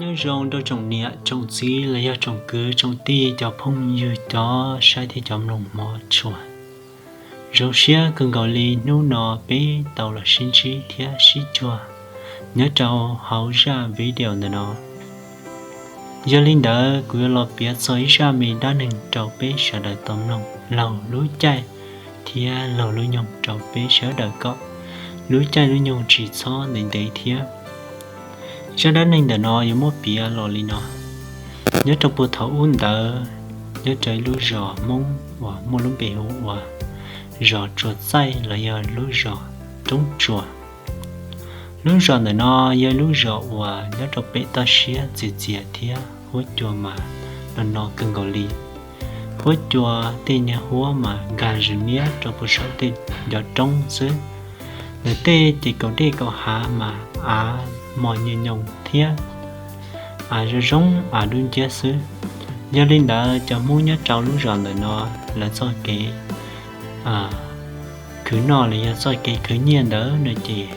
Nyob zoo rau tsoom niam tsoom txiv los yog tsoom kwv tsoom tij cov phooj ywg cov saib thiab cov mloog hmov tshua. Zoo siab kawg nkaus li hnub no peb tau los sib ntsib thiab sib cuag nyob rau hauv zaj video ntawm no. Yog li ntawd kuv yuav los piav txog ib zaj me dab neeg rau peb sawv daws tau mloog laug lub caij thiab laug lub nyoog rau peb sawv daws kom lub caij lub nyoog tsis txhob ntev ntev thiab. Zaj dab neeg ntawm no yuav muab piav los li no. Nyob rau puag thaum ub ntawd, nyob rau ib lub zos Hmoob uas muaj lub npe hu ua zos Tsuas Txaij los yog lub zos Roob Tsuas. Lub zos ntawm no yog lub zos uas nyob rau pem toj siab txias txias thiab huab cua mas no no kawg nkaus li. Huab cua tej niag huab mas nkag zis miab rau puag saum tej ncov roob xwb. Ntawm tej ces kaum dej kaum hav mas av mos nyoos nyoos thiab av zoo zoo av dub nciab xwb. Yog li ntawd cov Hmoob nyob rau lub zos ntawm no lawv txoj kev khwv noj los yog txoj kev khwv nyiaj ntawd no ces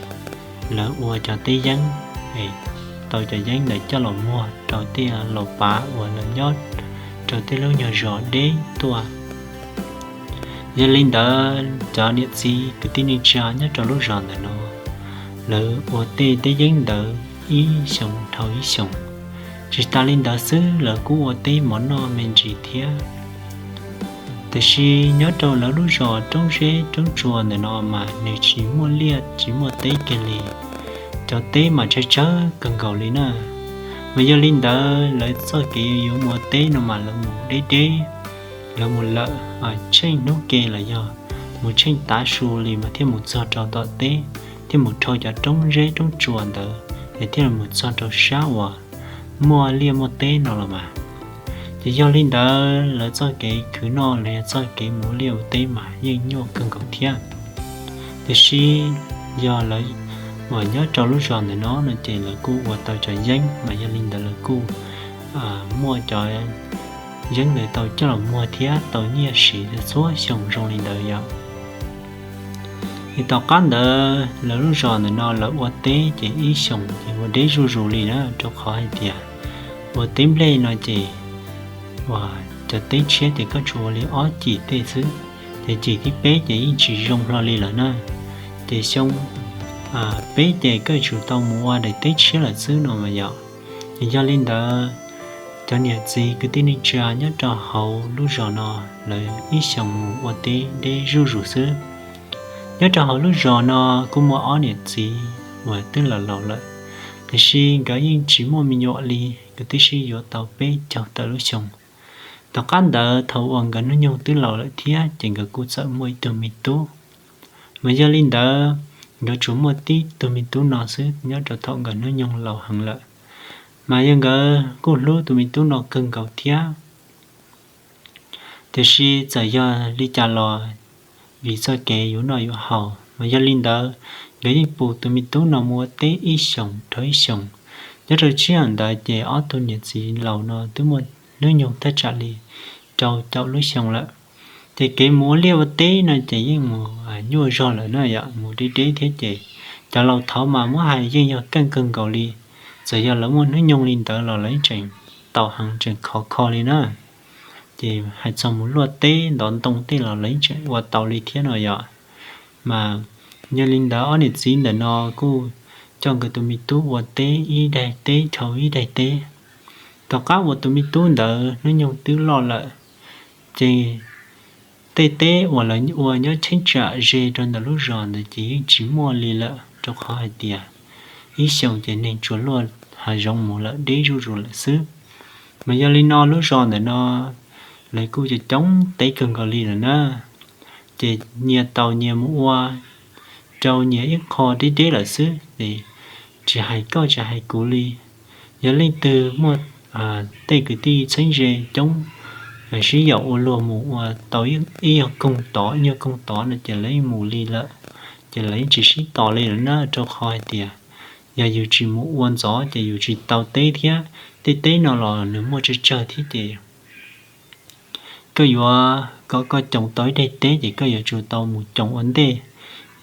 lawv ua cov teb yeeb, tau cov yeeb ntawd coj los muag rau tej laus pav uas lawv nyob rau tej lub nyuag zos deb tuaj. Yog li ntawd cov niam txiv kwv tij neej tsa nyob rau lub zos ntawm no lawv ua tej teb yeeb ntawd ib xyoos dhau ib xyoos. Tsis tas li ntawd xwb, lawv kuj ua teb mov noj me ntsis thiab. Tiam sis nyob rau lawv lub zos Roob Zeb Roob Tsuas ntawm no mas nws tsis muaj liaj tsis muaj teb kiag li. Cov teb mas tsawg tsawg kawg nkaus li na. Mas yog li ntawd lawv txoj kev yuav mus ua teb no mas lawv mus deb deb, lawv mus lawm tsheej hnub ke los yog mus tsheej tav su li mas thiaj mus txog rau tom teb, thiaj mus dhau cov roob zeb roob tsuas ntawd es thiaj mus txog rau sab uas muaj liaj muaj teb no los mas. Ces yog li ntawd lawv txoj kev khwv noj los yog txoj kev mus ua liaj ua teb mas yeej nyuaj kawg nkaus thiab. Tiam sis yog lawv uas nyob rau lub zos ntawm no no ces lawv kuj ua tau cov yeeb, mas yog li ntawd lawv kuj muaj cov yeeb ntawd tau coj los muag thiab tau nyiaj siv txhua xyoo zoo li ntawd yom. Es tom qab ntawd lawv lub zos ntawm no lawv ua teb ces ib xyoos ces ua deb zuj zus li na, rau qhov hais tias ua teb nplej no ces uas cov teb tshiab ces koj tsuas ua li ob cim tej xwb, ces cim thib peb ces yeej tsis zoo hlo li lawm na. Ces xyoo peb ces koj yuav tsum tau mus ua daim teb tshiab lawm xwb no mas yom. Ces yog li ntawd cov niam txiv kwv tij neej tsa nyob rau hauv lub zos no lawv ib xyoos mus ua teb deb zuj zus xwb. Nyob rau hauv lub zos no kuj muaj ob niam txiv uas twb laus laus lawm, tiam sis nkawd yeej tsis muaj me nyuam li, nkawd twb sib yuav tau peb caug tawm lub xyoo. Tom qab ntawd thaum uas nkawd hnub nyoog twb laus lawm thiab ces nkawd kuj txawm muaj ib tug me tub. Mas yog li ntawd nkawd tsuas muaj tib tug me tub no xwb nyob rau thaum nkawd hnub nyoog laus heev lawm. Mas yog nkawd kuj hlub tus me tub no kawg nkaus thiab, tiam sis txawm yog li cas los vim txoj kev yuav noj yuav haus, mas yog li ntawd nkawd yeej pus tus me tub no mus ua teb ib xyoos dhau ib xyoos. Nyob rau tsib yam ntawd ces ob tug niam txiv laus no twb muaj hnub nyoog thaj tsam li rau caum lub xyoo lawm. Ces kev mus ua liaj ua teb no ces yeej mus nyuaj zog lawm na yom, mus deb deb thiab ces cov laus thaud mas muab hais yeej yog keej kawg nkaus li. Txawm yog lawv muaj hnub nyoog li ntawd los lawv yeej tseem tau heev tseem khov kho li na. Ces hais txog mus luaj teb ntov ntoo tej los lawv yeej tseem ua tau li thiab no yom. Mas yog li ntawd ob niam txiv ntawm no kuj coj nkawd tus me tub ua teb ib daig teb dhau ib daig teb. Tom qab uas tus me tub ntawd hnub nyoog twb loj lawm, ces tej teb uas lawv ua nyob cheeb tsam ze rau ntawm lub zos ntawd ces yeej tsis muaj li lawm, rau qhov hais tias ib xyoos ces neeg tsuas luaj hav zoov mus lawm deb zuj zus lawm xwb. Mas yog li no lub zos ntawm no lawv kuj coob coob teb kawg nkaus li lawm na. Ces nyias tau nyias mus ua rau nyias ib qho deb deb lawm xwb ces tsis hais koj tsis hais kuv li. Yog leej twg muaj tej kwv tij txheeb ze coob sib yaum ua luag mus ua tau ib nyuag koog tod ib nyuag koog tod no ces lawv yeej mus li lawm, ces lawv yeej tsis sib tos li lawm na, rau qhov hais tias yog yus tsis mus ua ntxov ces yus tsis tau teb thiab. Tej teb no los nws muaj tsawg tsawg thiab ces koj yuav kom koj coos tau ib daig teb ces koj yuav tsum tau mus coos ua ntej.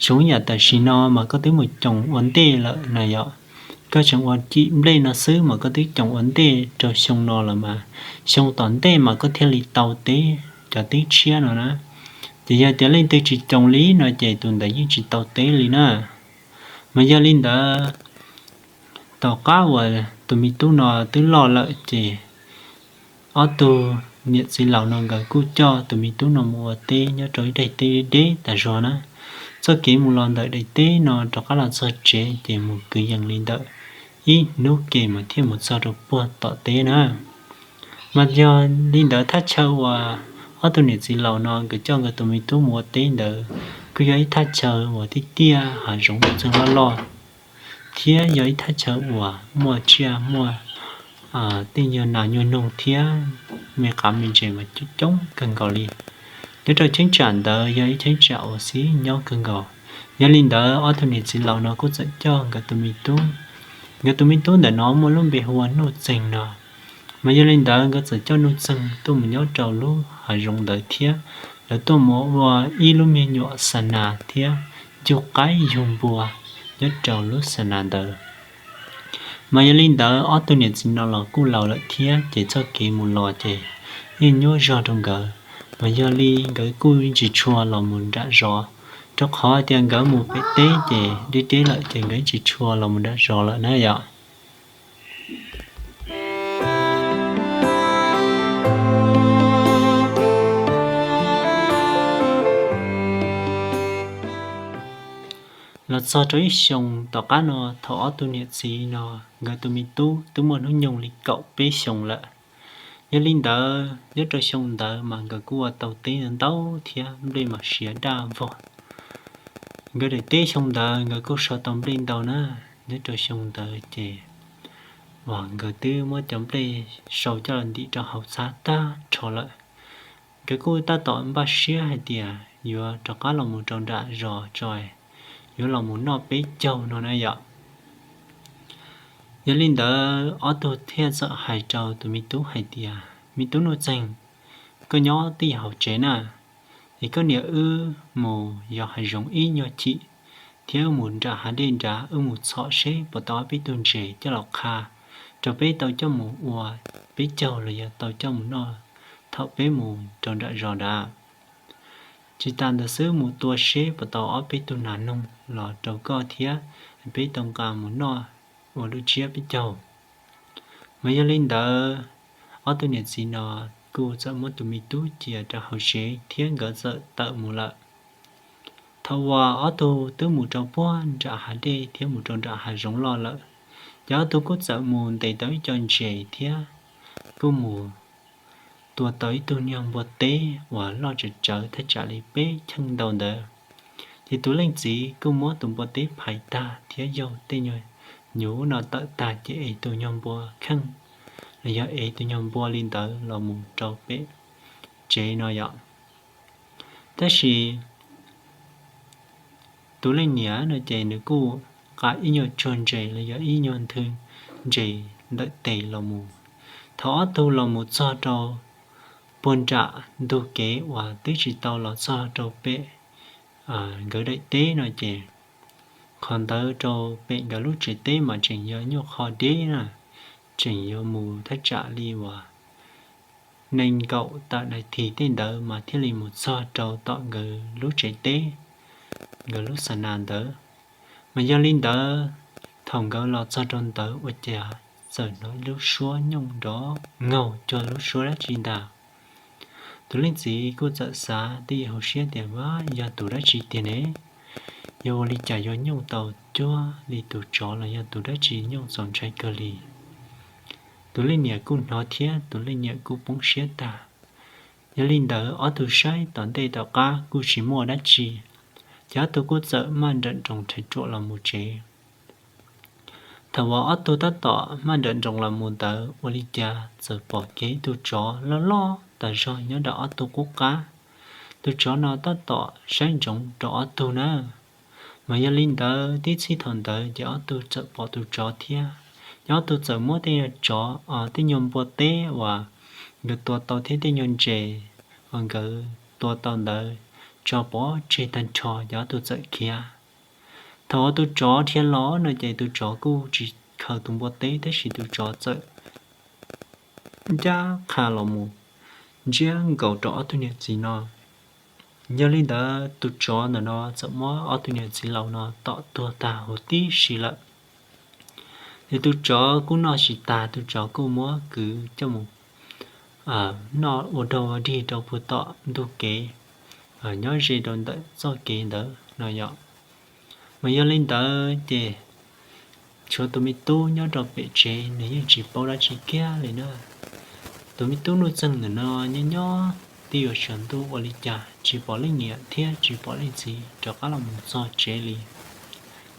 Zoo yam tam sim no mas koj twb mus coos ua ntej lawm na yom, koj tseem ua cim nplej no xwb mas koj twb coom ua ntej rau xyoo no los mas, xyoo tom ntej mas koj thiaj li tau teb cov teb tshiab no na. Ces yog tias leej twg tsis coom li no ces tus ntawd yeej tsis tau teb li na. Mas yog li ntawd, tom qab uas tus me tub no twb loj lawm ces ob tug niam txiv laus no nkawd kuj coj tus me tub no mus ua teb nyob rau ib daim teb deb tas zog na. Txoj kev mus los ntawm daim teb no rov qab los txog tsev ces mus kwv yees li ntawm ib hnub ke mas thiaj mus txog rau puag tom teb na. Mas yog li ntawd thaj chaw uas ob tug niam txiv laus no nkawd coj nkawd tus me tub mus ua teb ntawd kuj yog ib thaj chaw uas tiaj tiaj hav zoov txeeg loj loj, thiab yog ib thaj chaw uas muaj tsiaj muaj tej nyuag nas nyuag noog thiab me qav me ntses mas coob coob kawg nkaus li. Nyob rau cheeb tsam ntawd yog ib cheeb tsam uas xiv nyob kawg nkaus. Yog li ntawd ob tug niam txiv laus no kuj txawm coj nkawd tus me tub, nkawd tus me tub ntawm no muaj lub npe hu ua Nuj Txeeg no. Mas yog li ntawd nkawd txawm coj Nuj Txeeg tuaj mus nyob rau lub hav zoov ntawd thiab lawv tuaj mus ua ib lub me nyuam xa nas thiab yug qaib yug npua nyob rau lub xa nas ntawd. Mas yog li ntawd ob tug niam txiv no los kuj laus lawm thiab ces txoj kev mus los ces yeej nyuaj zog rau nkawd. Mas yog li nkawd kuj tsis tshua los mus nram zos, rau qhov tias nkawd mus pem teb ces deb deb lawm ces nkawd tsis tshua los mus nram zos lawm na yom. Los txog rau ib xyoos tom qab no, thaum ob tug niam txiv no nkawd tus me tub twb muaj hnub nyoog li kaum peb xyoos lawm. Yog li ntawd nyob rau xyoo ntawd mas nkawd kuj ua tau teb ntau thiab nplej mas siav daj vog. Nkawd daim teb xyoo ntawd nkawd kuj sau tau nplej ntau na. Nyob rau xyoo ntawd ces uas nkawd twb muab cov nplej sau coj los ntim rau hauv txhab tag nrho lawm. Nkawd kuj tab tom npaj siab hais tias yuav rov qab los mus rau nram zos tso, yuav los mus noj peb caug no na yom. Yog li ntawd ob tug thiaj txawm hais rau tus me tub hais tias, Me tub Nuj Txeeg, koj nyob tij hauv tsev na, es koj niam wb mus yos hav zoov ib nyuag chim, thiab wb mus nram hav dej nrad wb mus txhom seb puas tau ob peb tug ntses coj los qha rau peb tau coj mus ua peb caug los yog tau coj mus noj thaum peb mus rau nram zos nrad. Tsis tas ntawd xwb, mus tua seb puas tau ob peb tug nas noog los rau koj thiab peb tau nqa mus noj ua lub tsiab peb caug. Mas yog li ntawd, ob tug niam txiv no kuj txawm muab tus me tub cia rau hauv tsev thiab nkawd txawm tawm mus lawm. Thaum uas ob tug twb mus rau puag nram hav dej thiab mus rau nram hav zoov loj lawm, ces ob tug kuj txawm mus ntes tau ib co ntses thiab kuj mus tua tau ib tug nyuag npua teb uas loj tsawv tsawv thaj tsam li peb cheej ntau ntawd. Ces tus leej txiv kuj muab tus npua teb phais tag thiab yaug tej nyuag nyuv no tawm tag ces ev tus nyuag npua kheej los yog ev tus nyuag npua li ntawd los mus rau pem tsev no yom. Tab sis tus leej niam no ces nws kuj nqa ib nyuag tsuag ntses los yog ib nyuag nthwv ntses ntawm tes los mus. Thaum ob tug los mus txog rau puag nram ntug kev uas twb tsis tau los txog rau pem nkawd daim teb no ces qhov ntawd rau pem nkawd lub tsev teb mas tseem yog nyuag qho deb na, tseem yuav mus thaj tsam li uas nees nkaum tawm nas this tej ntawd mas thiaj li mus txog rau tom nkawd lub tsev teb, nkawd lub xa nas ntawd. Mas yog li ntawd, thaum nkawd los txog rau ntawd ua cas txawm hnov lub suab nyooj nrov nkaug cuag lub suab dab tsi ntag. Tus leej txiv kuj txawm xav tib hauv siab tias, Vaj, yog tus dab tsi tiag ne? Yog ua li cas yuav nyooj tau cuag li tus tsov los yog tus dab tsi nyooj txaus ntshai kawg li? Tus leej niam kuj hnov thiab tus leej niam kuj poob siab tag. Yog li ntawd ob tug saib tom ntej tom qab kuj tsis muaj dab tsi, ces ob tug kuj txawm maj nrawm nroos rhais ruam los mus tsev. Thaum uas ob tug tab tom maj nrawm nroos los mus ntawd ua li cas txawm pom kiag ib tug tsov loj loj tas zog nyob rau ob tug qub qab. Tus tsov no tab tom saib ntsoov rau ob tug na. Mas yog li ntawd tib txhij thaum ntawd ces ob tug txawm pom tus tsov thiab, ces ob tug txawm muab tej nyuag tsov, tej nyuag npua teb uas nkawd tua tau thiab tej nyuag ntses uas nkawd tua tau ntawd tso pov tseg tag nrho, ces ob tug txawm khiav. Thaum uas tus tsov dhia los no ces tus tsov kuj tsis khaws tus npua teb, tab sis tus tsov txawm ncaj qha los mus ntsiab nkaus rau ob tug niam txiv no. Yog li ntawd tus tsov ntawm no txawm muab ob tug niam txiv laus no tom tuag tag huv tib si lawm. Ces tus tsov kuj noj tsis tas, tus tsov kuj muab kwv coj mus noj ua dog ua dig rau puag tom ntug kev nyob ze rau ntawm txoj kev ntawd no yom. Mas yog li ntawd ces tshuav tus me tub nyob rau pem tsev, nws yeej tsis paub dab tsi kiag li na. Tus me tub Nuj Txeeg ntawm no nyob nyob twb yuav tsaus ntuj ua li cas tsis pom leej niam thiab tsis pom leej txiv rov qab los mus txog tsev li.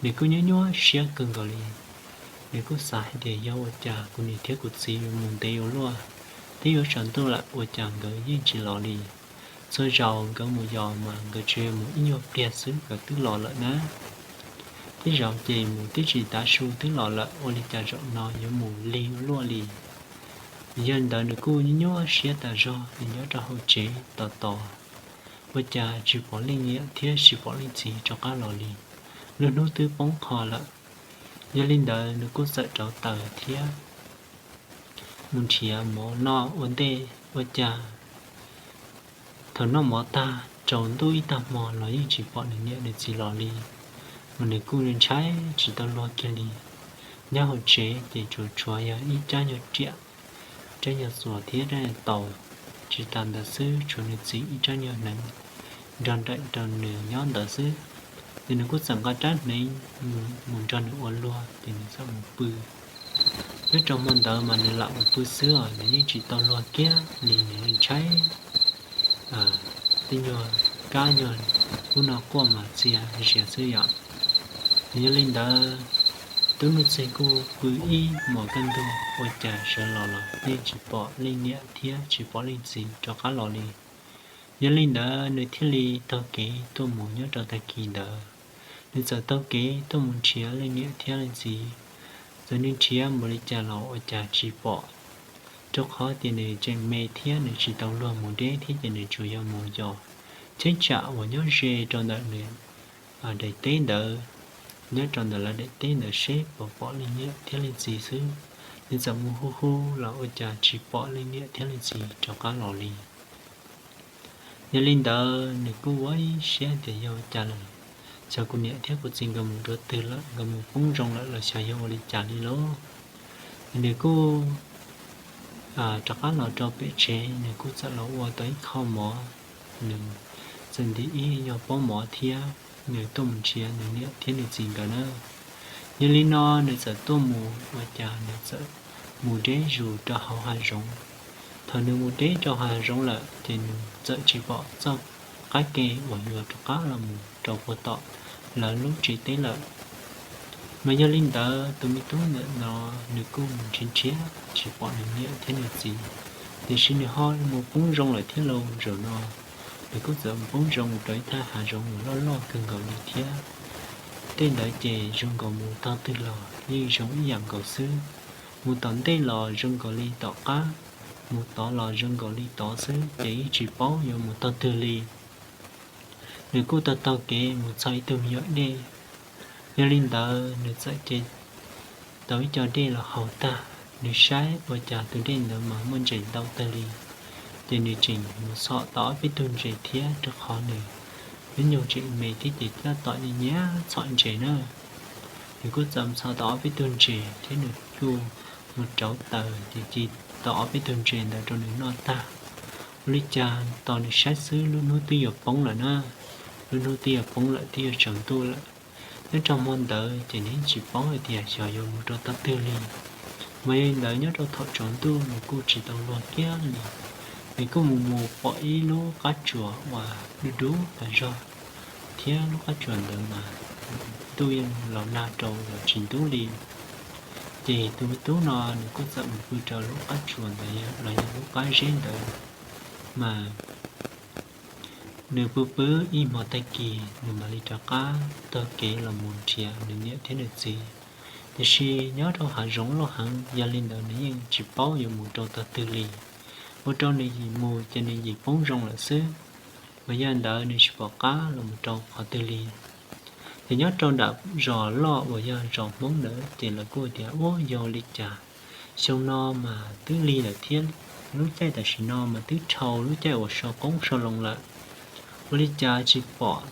Nws kuj nyuaj nyuaj siab kawg nkaus li. Nws kuj xav hais tias yog ua cas kuv niam thiab kuv txiv yuav mus ntev ua luaj, twb yuav tsaus ntuj lawm ua cas nkawd yeej tsis los li. Txhua zaus nkawd mus yos mas nkawd tsuas yog mus ib nyuag pliag xwb nkawd twb los lawm na. Tej zaum ces mus twb tsis tav su twb los lawm, ua li cas zaum no yuav mus lig ua luaj li. Yog li ntawd nws kuj nyuaj nyuaj siab tas zog, nws nyob rau hauv tsev tos tos, ua cas tsis pom leej niam thiab tsis pom leej txiv rov qab los li. Lub hnub twb poob qho lawm. Yog li ntawd nws kuj txawm rauv taws thiab mus nrhiav mov noj ua ntej, ua cas thaum noj mov tag tsaus ntuj ib tag hmo los yeej tsis pom nws niam nws txiv los li. Mas nws kuj ntshai tsis tau luag kiag li. Nyob hauv tsev ces tsuas tshuav yog ib rab nyuag riam, rab nyuag txuas thiab rab nyuag taus, tsis tas ntawd xwb tshuav nws txiv ib rab nyuag hneev nrog nraim rau nws nyob ntawd xwb. Ces nws kuj txawm nqa rab hneev mus nrog nws ua luag ces nws txawm mus pw. Nyob rau hmo ntawd mas nws lam mus pw xwb os, nws yeej tsis tau luag kiag li, nws yeej ntshai tej nyuag kab nyuag ub no quaj mas txias zias xwb yom. Yog li ntawd, tub Nuj Txeeg kuj pw ib hmos kaj ntug ua cas sawv los los yeej tsis pom leej niam thiab tsis pom leej txiv rov qab los li. Yog li ntawd nws thiaj li taug kev tuaj mus nyob rau tag kis ntawd. Nws txawm taug kev tuaj mus nrhiav leej niam thiab leej txiv. Txawm nws nrhiav npaum li cas los ua cas tsis pom, rau qhov tias nws tseem me thiab nws tsis tau luag mus deb thiab ces nws tsuas yog mus yos cheeb tsam uas nyob ze rau ntawm nws daim teb ntawd, nyob rau ntawm lawv daim teb ntawd seb puas pom leej niam thiab leej txiv xwb. Nws txawm mus hu hu los ua cas tsis pom leej niam thiab leej txiv rov qab los li. Yog li ntawd nws kuj ua ib siab tias yog ua cas lawm, xyov kuv niam thiab kuv txiv nkawd mus dua twg lawm, nkawd mus poob zoo lawm los xyov yog ua li cas li lauj. Nws kuj rov qab los rau pem tsev, nws kuj txawm los ua tau ib qho mov, nws txawm ntim ib nyuag pob mov thiab nws tuaj mus nrhiav nws niam thiab nws txiv nkawd na. Yog li no nws txawm tuaj mus ua cas nws txawm mus deb zus rau hauv hav zoov. Thaum nws mus deb rau hav zoov lawm ces nws txawm tsis pom txoj qab ke uas yuav rov qab los mus rau puag tom lawv lub tsev teb lawm. Mas yog li ntawd tus me tub ntawm no nws kuj mus nrhiav nrhiav tsis pom nws niam thiab nws txiv, tiam sis nws ho mus poob zoo lawm thiab lauj. Zaum no nws kuj txawm mus poob zoo rau ib thaj hav zoov uas loj loj kawg nkaus li thiab. Tej ntawd ces zoo nkaus mus tog twg los yeej zoo ib yam nkaus xwb. Mus tom ntej los zoo nkaus li tom qab, mus tod los zoo nkaus li tod xwb ces yeej tsis paub yuav mus tog twg li. Nws kuj taug taug kev mus txog ib tug me nyuam dej. Yog li ntawd nws txawm ce tau ib co dej los haus tag, nws saib ua cas tus dej ntawd mas muaj ntses ntau tag li. Ces nws tseem mus txhom tau ob peb tug ntses thiab, rau qhov nws hnub nyoog tseem me thiab ces tab tom nyiam txhom ntses na. Nws kuj txawm txhom tau ob peb tug ntses thiab nws kuj mus rauv taws ces ci tau ob peb tug ntses ntawd rau nws noj tag. Ua li cas tos nws saib xwb lub hnub twb yuav poob lawm na. Lub hnub twb yuav poob lawm, twb yuav tsaus ntuj lawm. Nyob rau hmo ntawd ces nws yeej tsis paub hais tias xyov yuav mus rau tog twg li. Mas yog li ntawd nyob rau thaum tsaus ntuj nws kuj tsis tau luag kiag li. Nws kuj mus mus pom ib lub qab tsuas uas dub dub tas zog, thiab lub qab tsuas ntawd mas ntuj yeej los nag rau los tsis ntub li. Ces tus me tub no nws kuj txawm mus pw rau lub qab tsuas ntawd los yog lub qab zeb ntawd, mas nws pw pw ib hmo tag kis nws mam li rov qab taug kev los mus nrhiav nws niam thiab nws txiv. Tiam sis nyob rau hav zoov loj heev, yog li ntawd nws yeej tsis paub yuav mus rau tog twg li. Ua rau nws yim mus ces nws yim poob zoo lawm xwb, mas yog li ntawd nws tsis pom qab los mus rau qhov twg li. Ces nyob rau nram zos loj uas yog zos Hmoob ntawd ces lawv kuj tias, Ua, yog li cas xyoo no mas twb lig lawm thiab, lub caij tam sim no mas twb dhau lub caij uas so qoob so loo lawm, ua li cas tsis pom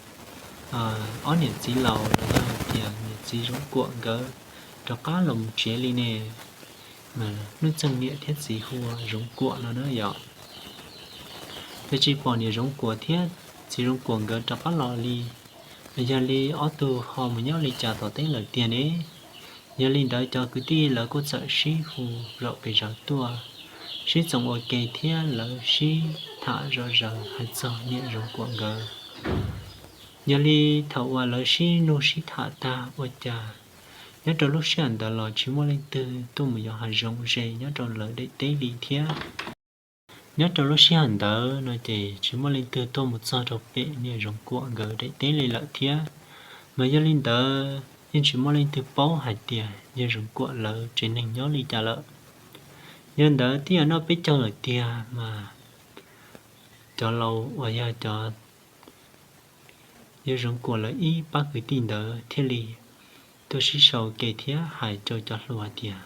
ob niam txiv laus los yog tias niam txiv Zoov Kuam nkawd rov qab los mus tsev li ne? Mas Nuj Txeeg niam thiab txiv hu ua Zoov Kuam no na yom. Ces tsis pom niam Zoov Kuam thiab txiv Zoov Kuam nkawd rov qab los li, yog li ob tug ho mus nyob li cas tom teb lawm tiag ne? Yog li ntawd cov kwv tij lawv kuj txawm sib hu zaum pes zaws tuaj, sib txoos ua ke thiab lawv sib tham zom zaws hais txog niam Zoov Kuam nkawd. Yog li thaum uas lawv sib nug sib tham tag ua cas nyob rau lub sij hawm ntawd los tsis muaj leej twg tuaj mus yos hav zoov ze nyob rau lawv daim teb li thiab. Nyob rau lub sij hawm ntawd no ces tsis muaj leej twg tuaj mus txog rau pem niam Zoov Kuam nkawd daim teb li lawm thiab. Mas yog li ntawd yeej tsis muaj leej twg paub hais tias yawg Zoov Kuam lawv tsev neeg nyob li cas lawm. Yog ntawd twb yog noj peb caug lawm tiag mas cov laus uas yog cov yawg Zoov Kuam lawv ib pab kwv tij ntawd thiaj li tuaj sib sau ke thiab hais rau cov hluas tias,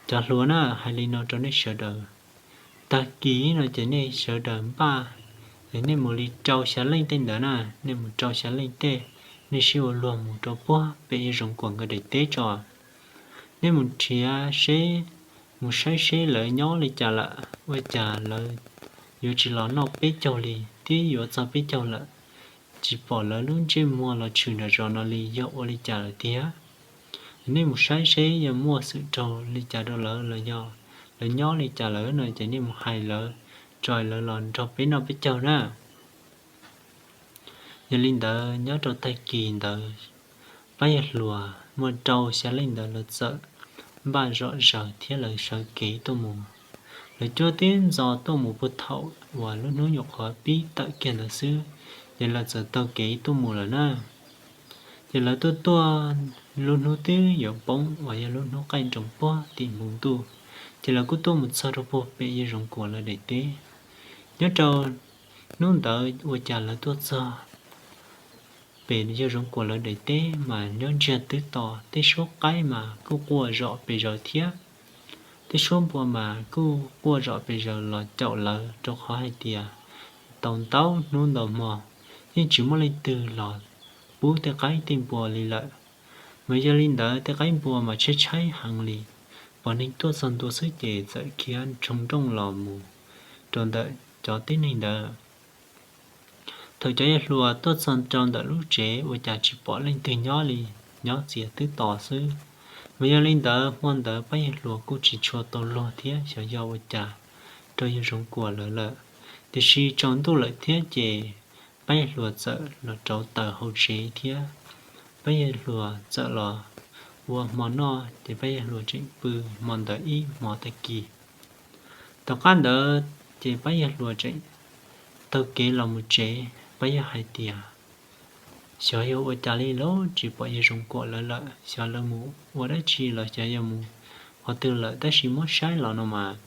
Cov hluas na, hais li no rau nej sawv daws, tag kis no ces nej sawv daws npaj, nej mus li rau xya leej tej ntawd na, nej mus rau xya leej tej, nej sib ua luag mus rau puag pem yawg Zoov Kuam nkawd daim teb tso. Nej mus nrhiav seb, mus saib seb lawv nyob li cas lawm, ua cas lawv yuav tsis los noj peb caug li, twb yuav txog peb caug lawm, tsis pom lawv lub ntsej muag los tshwm nram zos no li, yog ua li cas lawm tiag? Nej mus saib seb yog muaj xwm raug li cas rau lawv los yog lawv nyob li cas lawm no ces nej mus hais lawv, tso lawv los nrog peb noj peb caug na. Yog li ntawd nyob rau tag kis ntawd, pab yawg hluas muaj rau xya leej ntawd lawv txawm npaj zom zaws thiab lawv sawv kev tuaj mus. Lawv cuab tib ntxo tuaj mus puag thaum uas lub hnub nyuam qhuav pib tawm kiag ntawd xwb, ces lawv txawm taug kev tuaj mus lawm na. Ces lawv tuaj tuaj lub hnub twb yuav poob uas yog lub hnub qaij nroos puag tim npoo ntuj, ces lawv kuj tuaj mus txog rau puag pem yawg Zoov Kuam lawv daim teb. Nyob rau hnub ntawd ua cas lawv tuaj txog pem yawg Zoov Kuam lawv daim teb mas nyob ntsiag twb to, tej suab qaib mas kuj quaj zom pes zaws thiab. Tej suab npua mas kuj quaj zom pes zaws los caum lawv, rau qhov hais tias tau ntau hnub ntau hmo yeej tsis muaj leej twg los pub tej qaib tej npua li lawm. Mas yog li ntawd tej qaib npua mas tshaib tshaib heev li, pom neeg tuaj txog ntua xwb ces txawm khiav tshoo nrooj los mus rau ntawm cov tib neeg ntawd. Thaum cov yawg hluas tuaj txog rau ntawm lub tsev ua cas tsis pom leej twg nyob li, nyob txias twb to xwb. Mas yog li ntawd hmo ntawd pab yawg hluas kuj tsis tshua tau luag thiab xyov yog ua cas rau yawg Zoov Kuam lawv lawm. Tiam sis tsaus ntuj lawm thiab ces pab yawg hluas txawm los rauv taws hauv tsev thiab pab yawg hluas txawm los ua hmo noj, ces pab yawg hluas tseem pw hmo ntawd ib hmo tag kis. Tom qab ntawd ces pab yawg hluas tseem taug kev los mus tsev, pab yawg hais tias, Xyov yog ua cas li lauj, tsis pom yawg Zoov Kuam lawv lawm, xyov lawv mus ua dab tsi los xyov yog mus qhov twg lawm, tab sis muab saib los no mas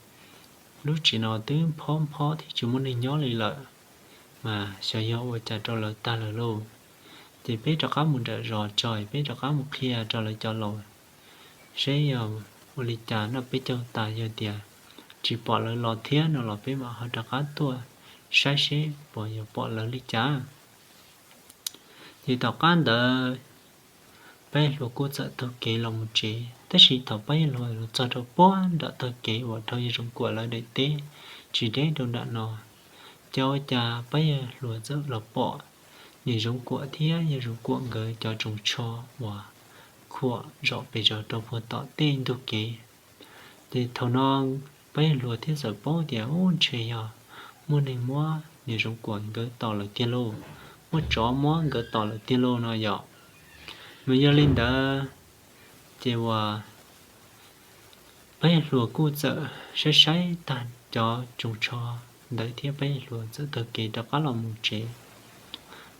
lub tsev no twb phob phob thiab tsis muaj neeg nyob li lawm, mas xyov yog ua cas rau lawv tag lawm lauj. Ces peb rov qab mus nram zos tso, peb rov qab mus qhia rau lawv cov laus seb yog ua li cas, noj peb caug tas yog tias tsis pom lawv los thiab no los peb mam ho rov qab tuaj saib seb puas yuav pom lawv li cas. Ces tom qab ntawd pab yawg hluas kuj txawm taug kev los mus tsev, tab sis thaum pab yawg hluas los txog rau puag nram taug kev uas dhau yawg Zoov Kuam lawv daim teb tsis deb rau nram no, ces ua cas pab yawg hluas txawm los pom niam Zoov Kuam thiab yawg Zoov Kuam nkawd cov tsoos tsho uas khuam zom pes zos rau puag tom tej ntug kev. Ces thaum no pab yawg hluas thiaj txawm paub tias, Ub, ntshe yog muaj neeg muab niam Zoov Kuam nkawd tom lawm tiag lauj, muab tsov muab nkawd tom lawm tiag lauj no yom. Mas yog li ntawd ces uas pab yawg hluas kuj txawm saib saib tag cov tsoos tsho ntawd thiab pab yawg hluas txawm taug kev rov qab los mus tsev.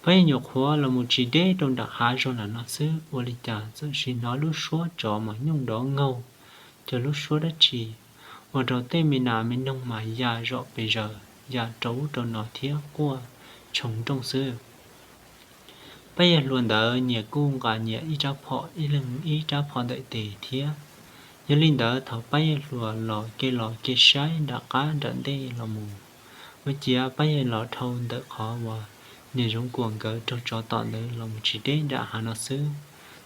Pab yawg nyuam qhuav los mus tsis deb rau nram hav zoov nram no xwb, ua li cas txawm sim hnov lub suab tsov mas nyooj nrov nkaug, cov lub suab dab tsi ua rau tej me nas me noog mas ya zom pes zaws, ya rau ub rau no thiab quaj tshoo nrooj xwb. Pab yawg hluas ntawd nyias kuj nqa nyias ib rab phom, ib leeg ib rab phom ntawm tes thiab. Yog li ntawd thaum pab yawg hluas los kev los kev saib nram qab nram ntej los mus, ua ciav pab yawg los dhau ntawm qhov uas niam Zoov Kuam nkawd raug tsov tom ntawd los mus tsis deb nram hav no xwb,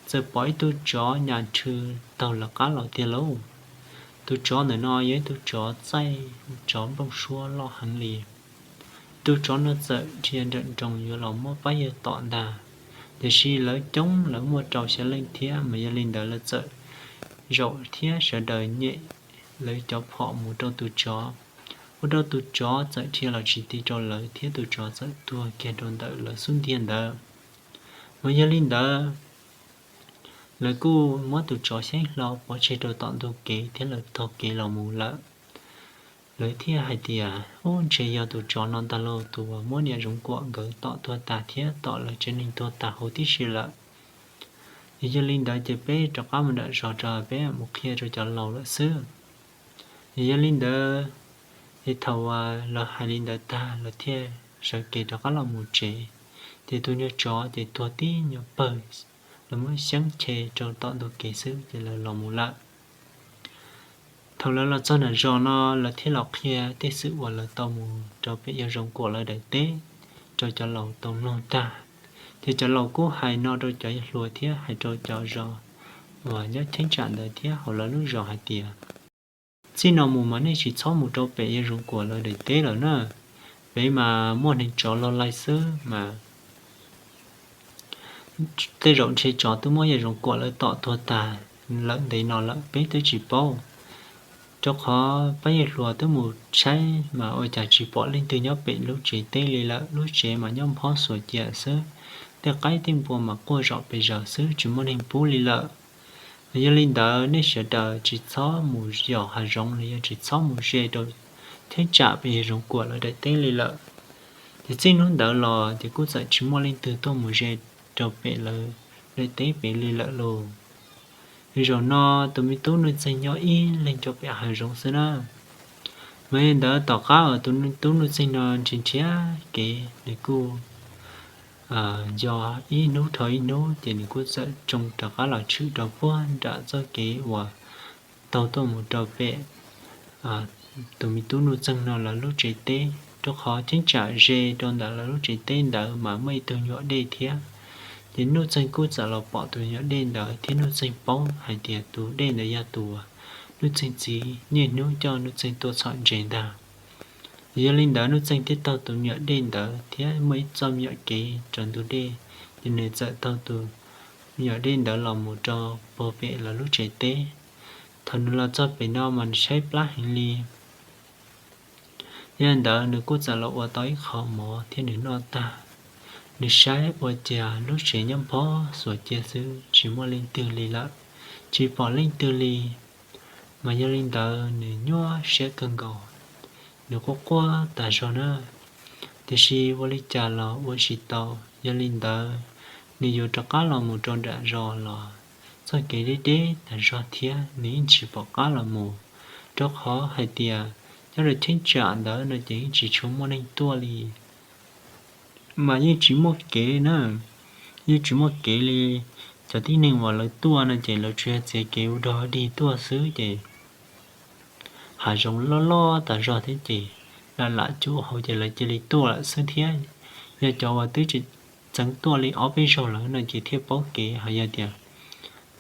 txawm pom ib tug tsov nyas nrhw taug lawv qab los tiag lauj. Tus tsov ntawm no yog ib tug tsov txaij, tsov nplooj suab loj heev li. Tus tsov no txawm dhia nrawm nroos yuav los muab pab yawg tom ntag, tiam sis lawv coob, lawv muaj rau xya leej thiab, mas yog li ntawd lawv txawm zaum thiab sawv daws nyem lawv cov phom mus rau tus tsov, ua rau tus tsov txawm dhia los tsis ti rau lawv thiab tus tsov txawm tuag kiag rau ntawm lawv xub ntiag ntawd. Mas yog li ntawd, lawv kuj muab tus tsov xyeeb hlo pov tseg rau tom ntug kev thiab lawv taug kev los mus lawm. Lawv thiaj hais tias, Ub, ntshe yog tus tsov no ntag lauj, tus uas muab niam Zoov Kuam nkawd tom tuag tas thiab tom lawv tsev neeg tuag tas huv tib si lawm. Yog li ntawd ces peb rov qab mus nram zos rau peb mus qhia rau cov laus lawm xwb. Yog li ntawd, es thaum uas lawv hais li ntawd tag, lawv thiaj sawv kev rov qab los mus tsev. Ces tus nyuag tsov ces tuag tib nyuag pawg, lawv muab xyeeb che rau tom ntug kev xwb ces lawv los mus lawm. Thaum lawv los txog nram zos no, lawv thiaj los qhia tej xwm uas lawv tau mus rau pem yawg Zoov Kuam lawv daim teb rau cov laus tau mloog tag. Ces cov laus kuj hais no rau cov hluas thiab hais rau cov zos uas nyob cheeb tsam ntawd thiab hauv lawv lub zos hais tias, Txij no mus mas nej tsis txhob mus rau pem yawg Zoov Kuam lawv daim teb lawm na. Pem mas muaj neeg tsov log lais xwb mas tej zaum ntshe tsov twb muab yawg Zoov Kuam lawv tom tuag tas lawm ntev no lawm peb twb tsis paub. Rau qhov pab yawg hluas twb mus tshaib mas ua cas tsis pom leej twg nyob pem lub tsev teb li lawm, lub tsev mas nyob nphob xuas cia xwb, tej qaib tej npua mas quaj zom pes zaws xwb tsis muaj neeg pub li lawm. Yog li ntawd nej sawv daws tsis txhob mus yos hav zoov los yog tsis txhob mus ze rau cheeb tsam pem yawg Zoov Kuam lawv daim teb li lawm. Ces txij hnub ntawd los ces kuj txawm tsis muaj leej twg tuaj mus ze rau pem lawv daim teb pem li lawm lauj. Zaum no tus me tub Nuj Txeeg nyob ib leeg rau pem hav zoov xwb na. Mas li ntawd tom qab uas tus tub Nuj Txeeg no nrhiav nrhiav kev nws kuj yos ib hnub dhau ib hnub ces nws kuj txawm tsoo rov qab los tshwm rau puag nram txoj kev uas taug tuaj mus rau pem tus me tub Nuj Txeeg no lawv lub tsev teb, rau qhov cheeb tsam ze rau ntawm lawv lub tsev teb ntawd mas muaj ib tug nyuam dej thiab. Ces Nuj Txeeg kuj txawm los pom tus nyuam dej ntawd thiab Nuj Txeeg paub hais tias tus dej ntawd yog tus Nuj Txeeg txiv niaj hnub coj Nuj Txeeg tuaj txhom ntses ntag. Yog li ntawd Nuj Txeeg thiaj taug tus me nyuam dej ntawd thiab muaj ib txoj me nyuam kev rau ntug dej, ces nws txawm taug tus me nyuam dej ntawd los mus rau puag pem lawv lub tsev teb. Thaum nws los txog pem no mas nws tshaib plab heev li. Yog li ntawd nws kuj txawm los ua tau ib qho mov thiab nws noj tag. Nws saib ua cas lub tsev nyob nphob xuas cia xwb tsis muaj leej twg li lawm, tsis pom leej twg li. Mas yog li ntawd nws nyuaj siab kawg nkaus, nws quaj quaj tas zog na. Tiam sis ua li cas los ua tsis tau, yog li ntawd nws yuav rov qab los mus rau nram zos los txoj kev deb deb tas zog thiab nws yeej tsis pom qab los mus, rau qhov hais tias nyob rau cheeb tsam ntawd no ces yeej tsis tshua muaj neeg tuaj li. Mas yeej tsis muaj kev na, yeej tsis muaj kev li. Cov tib neeg uas lawv tuaj no ces lawv tsuas yog txiav kev ua dog dig tuaj xwb ces hav zoov loj loj tas zog thiab ces lam lam cuj hauv ces lawv cia li tuaj lawm xwb thiab. Yog cov uas twb tseem txeev tuaj li ob peb zaug lawm no ces thiaj paub kev, ho yog tias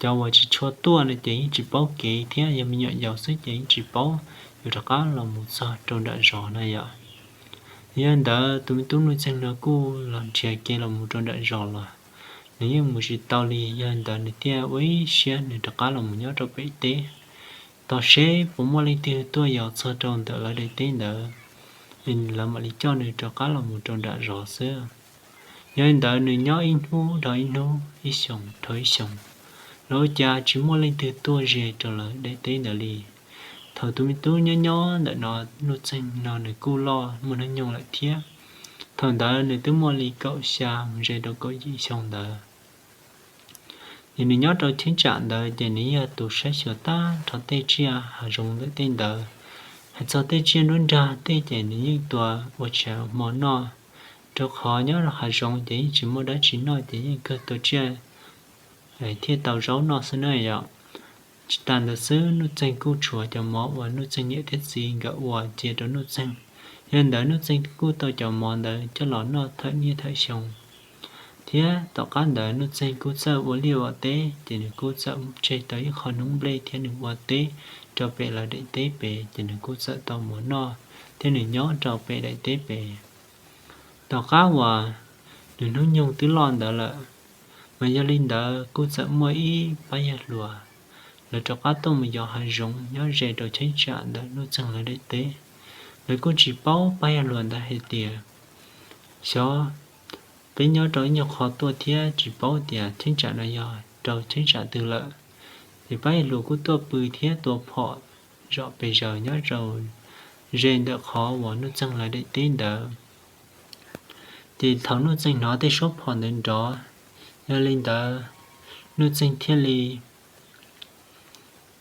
cov uas tsis tshua tuaj no ces yeej tsis paub kev thiab, yog me nyuam yaus xwb ces yeej tsis paub yuav rov qab los mus txog rau nram zos na yom. Yog li ntawd tus me tub Nuj Txeeg no kuj los nrhiav kev los mus rau nram zos los nws yeej mus tsis tau li, yog li ntawd nws thiaj ua ib siab nws rov qab los mus nyob rau pem teb, tos seb puas muaj leej twg tuaj yos txog rau ntawm lawv daim teb ntawd, lawv mam li coj nws rov qab los mus rau nram zos xwb. Yog li ntawd nws nyob ib hnub dhau ib hnub, ib xyoos dhau ib xyoos, los ua cas tsis muaj leej twg tuaj ze rau lawv daim teb ntawd li. Thaum tus me tub nyob nyob ntawm no, Nuj Txeeg no nws kuj loj muaj hnub nyoog lawm thiab. Thaum ntawd nws twb muaj li kaum xya mus ze rau kaum yim xyoo ntawd. Ces nws nyob rau cheeb tsam ntawd ces nws yog tus saib xyuas tag nrho tej tsiaj hav zoov ntawm tej ntawd. Hais txog tej tsiaj nruab nrag tej ces nws yeej tua ua tshav hmo noj, rau qhov nyob rau hav zoov ces yeej tsis muaj dab tsi noj ces yeej kawg tua tsiaj thiaj tau zaub noj xwb na yom. Tsis tas ntawd xwb, Nuj Txeeg kuj tshuav cov mov uas Nuj Txeeg niam thiab txiv nkawd ua cia rau Nuj Txeeg. Yog li ntawd Nuj Txeeg kuj tau cov mov ntawd coj los noj thawm niaj thawm xyoo. Thiab tom qab ntawd Nuj Txeeg kuj txawj ua liaj ua teb, ces nws kuj txawm tseg tau ib qho hnub nplej thiab nws ua teb rau pem lawv daim teb pem, ces nws kuj txawm tau mov noj thiab nws nyob rau pem daim teb pem. Tom qab uas nws hnub nyoog twb loj ntawd lawm, mas yog li ntawd kuj txawm muaj ib pab yawg hluas, lawv rov qab tuaj mus yos hav zoov nyob ze rau cheeb tsam ntawm Nuj Txeeg lawv daim teb. Lawv kuj tsis paub pab yawg hluas ntawd hais tias, xyov peb nyob rau ib nyuag qho tuaj thiab tsis paub tias cheeb tsam no yog rau cheeb tsam twg lawm. Ces pab yawg hluas kuj tuaj pw thiab tua phom zom pes zaws nyob rau ze ntawm qhov uas Nuj Txeeg lawv daim teb ntawd. Ces thaum Nuj Txeeg hnov tej suab phom ntawd nrov, yog li ntawd Nuj Txeeg thiaj li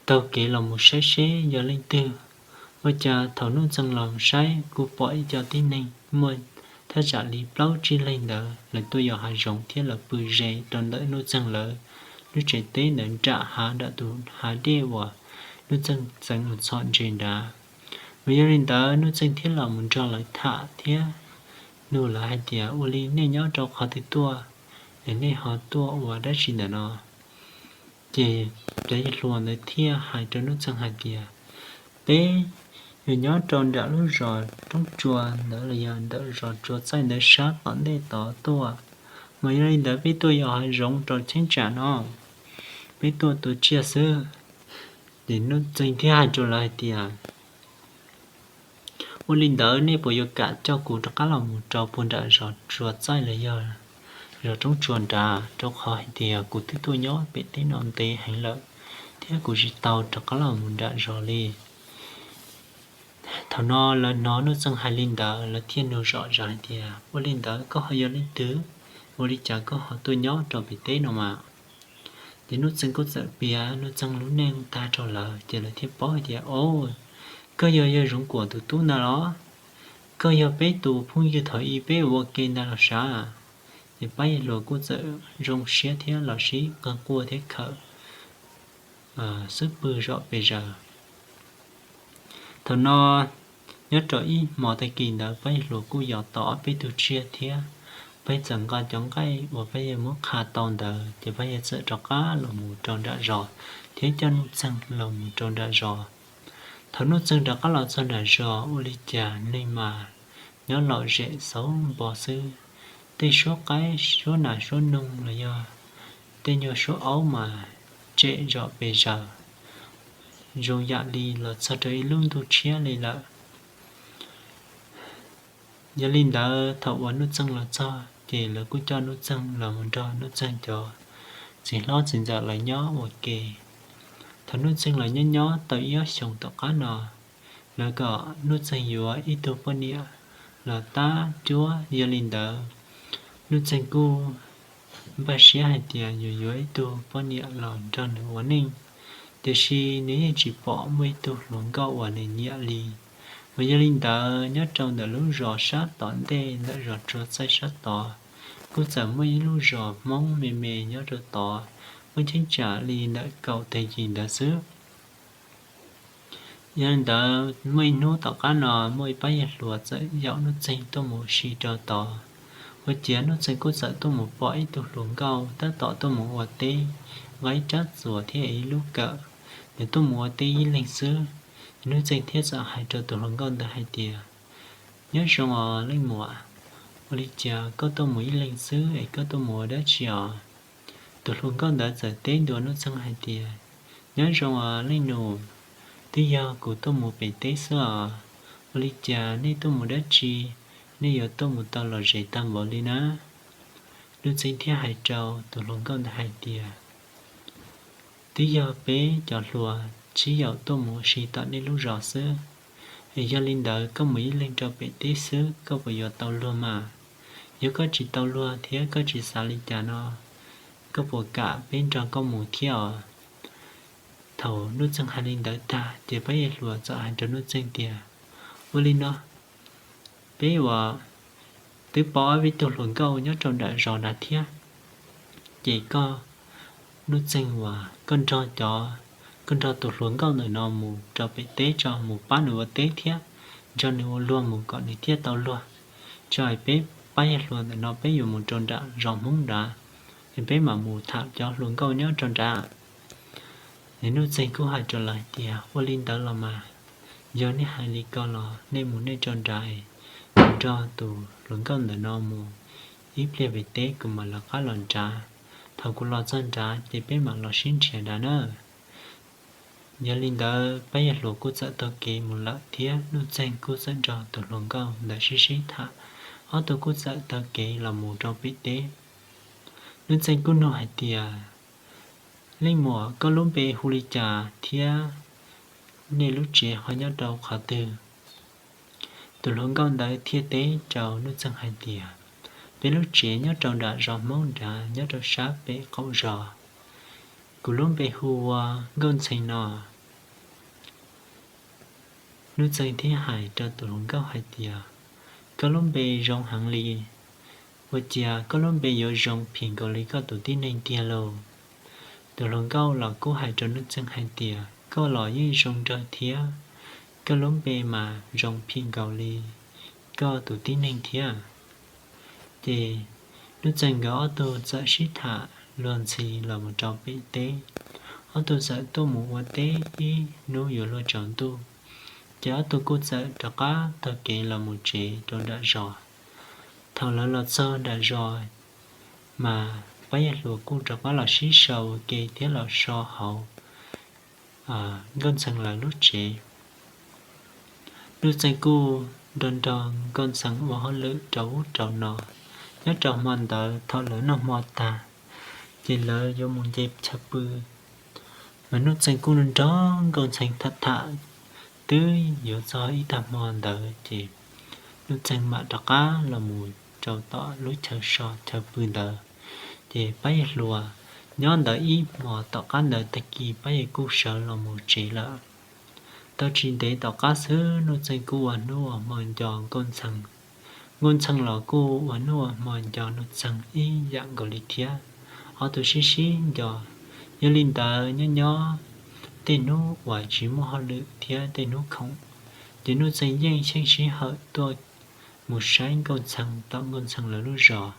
taug kev los mus saib seb yog leej twg. Ua cas thaum Nuj Txeeg los saib kuj pom ib co tib neeg muaj thaj tsam li plaub tsib leeg ntawd lawv tuaj yos hav zoov thiab lawv pw ze rau ntawm Nuj Txeeg lawv lub tsev teb ntawd nram hav nram tus hav dej uas Nuj Txeeg txeev mus txhom ntses nrad. Mas yog li ntawd Nuj Txeeg thiaj los mus nrog lawv tham thiab nug lawv hais tias, ua li nej nyob rau qhov twg tuaj es nej ho tuaj ua dab tsi ntawm no? Ces cov yawg hluas ntawd thiaj hais rau Nuj Txeeg hais tias, peb yuav nyob rau nram lub zos Roob Tsua ntawd los yog ntawm zos Tsua Txaij ntawd sab tom ntej tod tuaj, mas yog li ntawd peb tuaj yos hav zoov rau cheeb tsam no, peb tuaj tua tsiaj xwb. Ces Nuj Txeeg thiaj hais rau lawv hais tias, ua li ntawd nej puas yuav kam coj kuv rov qab los mus rau puag nram zos Tsua Txaij los yog zos Roob Tsua nrad, rau qhov hais tias kuv twb tuaj nyob pem teb no ntev heev lawm thiab kuv tsis tau rov qab los mus nram zos li. Thaum no lawv hnov Nuj Txeeg hais li ntawd, lawv thiaj nug zom zaws hais tias, ua li ntawd koj ho yog leej twg? Ua li cas koj ho tuaj nyob rau pem teb no mas? Ces Nuj Txeeg kuj txawm piav Nuj Txeeg lub neej tag rau lawv, ces lawv thiaj paub hais tias, o, koj yog yawg Zoov Kuam tus tub ntag los? Koj yog peb tus phooj ywg thaum ub peb ua ke ntag los sav? Ces pab yawg hluas kuj txawm zoo siab thiab los sib qawg quaj thiab khawm xub pwg zom pes zaws. Thaum no, nyob rau ib hmos tag kis ntawd pab yawg hluas kuj yos tau ob peb tug tsiaj thiab pab yawg txawm nqa cov nqaij uas pab yawg muab qha tau ntawd, ces pab yawg txawm rov qab los mus rau nram zos thiab coj Nuj Txeeg los mus rau nram zos. Thaum Nuj Txeeg rov qab los txog nram zos, ua li cas neeg mas nyob lom zem xauv npo xwb. Tej suab qaib suab nas suab noog los yog tej nyuag suab aub mas tsem zom pes zaws, zoo yam li los txog rau ib lub ntuj tshiab li lawm. Yog li ntawd thaum uas Nuj Txeeg los txog ces lawv kuj coj Nuj Txeeg los mus nrog Nuj Txeeg cov txiv hlob txiv ntxawm lawv nyob ua ke. Thaum Nuj Txeeg los nyob nyob tau ib ob xyoos tom qab no, lawv kom Nuj Txeeg yuav ib tug poj niam los tab cuab. Yog li ntawd, Nuj Txeeg kuj npaj siab hais tias yuav yuav ib tug poj niam los nrog nws ua neej, tiam sis nws yeej tsis pom muaj ib tug hluas nkauj uas nws nyiam li. Mas yog li ntawd, nyob rau ntawm lub zos sab tom ntej ntawm zos Tsua Txaij sab tod, kuj txawm muaj ib lub zos Hmoob me me nyob rau tod, muaj cheeb tsam li ntawm kaum tag yim ntawd xwb. Yog li ntawd, muaj ib hnub tom qab no muaj ib pab yawg hluas txawm yaum Nuj Txeeg tuaj mus ua si rau tod. Ua ciav Nuj Txeeg kuj txawm tuaj mus pom ib tug hluas nkauj tab tom tuaj mus ua teb, nqa ib rab txuas thiab ib lub kawm. Nws tuaj mus ua teb ib leeg xwb, Nuj Txeeg thiaj txawm hais rau tus hluas nkauj ntawd hais tias, nyob zoo os leej muam, ua li cas koj tuaj mus ib leeg xwb es koj tuaj mus ua dab tsi os? Tus hluas nkauj ntawd txawm teb ntua Nuj Txeeg hais tias, nyob zoo os leej nus, twb yog kuv tuaj mus pem teb xwb os. Ua li cas nej tuaj mus dab tsi, nej yuav tuaj mus tau lom zem tag npaum li na? Nuj Txeeg thiaj hais rau tus hluas nkauj ntawd hais tias, twb yog peb cov hluas sib yaum tuaj mus ua si tom nej lub zos xwb. Es yog li ntawd koj mus ib leeg rau pem teb xwb koj puas yuav tau luag mas? Yog koj tsis tau luag thiab koj tsis xav li cas no, koj puas kam peb nrog koj mus thiab os? Thaum Nuj Txeeg hais li ntawd tag ces pab yawg hluas txawm hais rau Nuj Txeeg tias, ua li no, peb uas twb pom ob peb tug hluas nkauj nyob rau nram zos nrad thiab. Ces koj, Nuj Txeeg, uas koj nrog cov, koj nrog tus hluas nkauj ntawm no mus rau pem teb tso, mus pab nws ua teb thiab nrog nws ua luag mus kom nws thiaj tau luag, tso es peb pab yawg hluas ntawm no peb yuav mus rau nram zos Hmoob nrad, es peb mam mus tham cov hluas nkauj nyob rau nrad. Es Nuj Txeeg kuj hais rau lawv hais tias, Ua li ntawd los mas, yog nej hais li ko los nej mus nej rau nrad, kuv nrog tus hluas nkauj ntawm no mus ib pliag pem teb kuv mam lawv qab los nrad. Thaum kuv los txog nrad ces peb mam los sib nrhiav nrad na. Yog li ntawd pab yawg hluas kuj txawm taug kev mus lawm thiab Nuj Txeeg kuj txawm nrog tus hluas nkauj ntawd sib sib tham, ob tug kuj txawm taug kev los mus rau pem teb. Nuj Txeeg kuj nug hais tias, Leej muam, koj lub npe hu li cas thiab nej lub tsev ho nyob rau qhov twg? Tus hluas nkauj ntawd thiaj teb rau Nuj Txeeg hais tias, Peb lub tsev nyob rau nram zos Hmoob nrad, nyob rau sab pem qaum zos. Kuv lub npe hu ua Nkauj Ntxhee no. Nuj Txeeg thiaj hais rau tus hluas nkauj hais tias, Koj lub npe zoo heev li, ua cas koj lub npe yuav zoo phim nkaus li koj tus tib neeg tiag lauj? Tus hluas nkauj los kuj hais rau Nuj Txeeg hais tias, Koj los yeej zoo nraug thiab, koj lub npe mas zoo phim nkaus li koj tus tib neeg thiab. Ces Nuj Txeeg nkawd ob tug txawm sib tham luag ntxhi los mus rau pem teb. Ob tug txawm tuaj mus ua teb ib hnub yuav luag tsaus ntuj, ces ob tug kuj txawm rov qab taug kev los mus tsev rau nram zos. Thaum lawv los txog nram zos, mas pab yawg hluas kuj rov qab los sib sau ua ke thiab los so hauv Nkauj Ntxhee lawv lub tsev. Nuj Txeeg kuj nrog nrog Nkauj Ntxhee ua hauj lwm rau ub rau no. Nyob rau hmo ntawd thaum lawv noj hmo tag, ces lawv yuav mus nce chaw pw. Mas Nuj Txeeg kuj nrog Nkauj Ntxhee tham tham, twb yuav txog ib tag hmo ntawd ces Nuj Txeeg mam rov qab los mus rau tom lub chaw so chaw pw ntawd. Ces pab yawg hluas nyob ntawd ib hmos, tom qab ntawd tag kis pab yawg kuj sawv los mus tsev lawm. Tau tsis ntev tom qab xwb Nuj Txeeg kuj ua hnub ua hmo nco Nkauj Ntxhee. Nkauj Ntxhee los kuj ua hnub ua hmo nco Nuj Txeeg ib yam nkaus li thiab. Ob tug sib sib nco. Yog li ntawd nyob nyob tej hnub uas tsis muaj hauj lwm thiab tej hnub khoom, ces Nuj Txeeg yeej xyeej sij hawm tuaj mus saib Nkauj Ntxhee tom Nkauj Ntxhee lawv lub zos.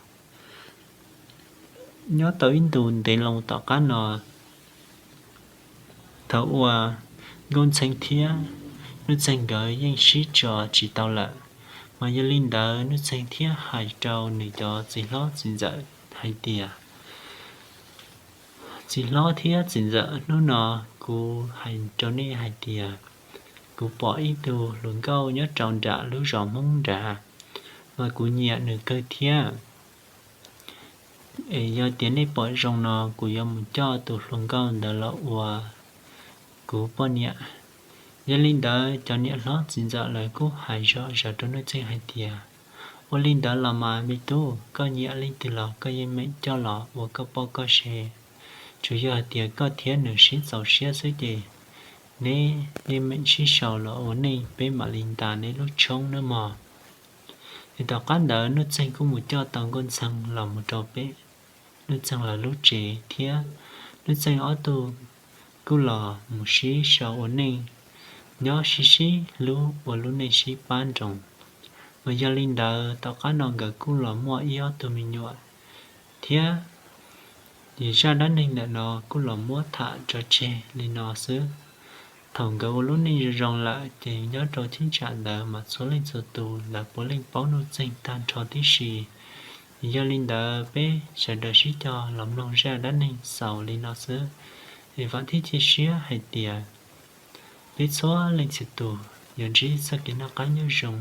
Nyob tau ib ntus ntev loo tom qab no, thaum uas Nkauj Ntxhee thiab Nuj Txeeg nkawd yeej sib tso tsis tau lawm, mas yog li ntawd Nuj Txeeg thiaj hais rau nws cov txiv hlob txiv ntxawm hais tias, Txiv hlob thiab txiv ntxawm, hnub no kuv hais rau nej hais tias kuv pom ib tug hluas nkauj nyob rau nram lub zos Hmoob nrad, mas kuv nyiam nws kawg thiab. Es yog tias nej pom zoo no kuv yuav mus coj tus hluas nkauj ntawd los ua kuv poj niam. Yog li ntawd cov niam hlob txiv ntxawm lawv kuj hais zom zaws rau Nuj Txeeg hais tias, Ua li ntawd los mas me tub, koj nyiam leej twg los koj yeej meem coj los ua koj poj koj sev. Tsuas yog hais tias koj thiab nws sib txaus siab xwb ces neb yeej meem sib sau los ua neej, peb mam li ntas neb lub tshoob nawb mog. Es tom qab ntawd Nuj Txeeg kuj mus coj tau Nkauj Ntxhee los mus rau pem Nuj Txeeg lawv lub tsev thiab Nuj Txeeg ob tug kuj los mus sib sau ua neej, nyob sib sib hlub ua lub neej sib pab nroos. Mas yog li ntawd tom qab no nkawd kuj los muaj ib ob tug me nyuam thiab. Ces zaj dab neeg ntawm no kuj los muab tham tso tseg li no xwb. Thaum nkawd ua lub neej zoo zoo lawm ces nyob rau cheeb tsam ntawd mas txhua leej txhua tus lawv puav leej paub Nuj Txeeg tag nrho tib si. Yog li ntawd peb sawv daws sib cog los mloog zaj dab neeg xaus li no xwb. Es vam thiab cia siab hais tias peb txhua leej txhua tus yuav ntsib txoj kev noj qab nyob zoo.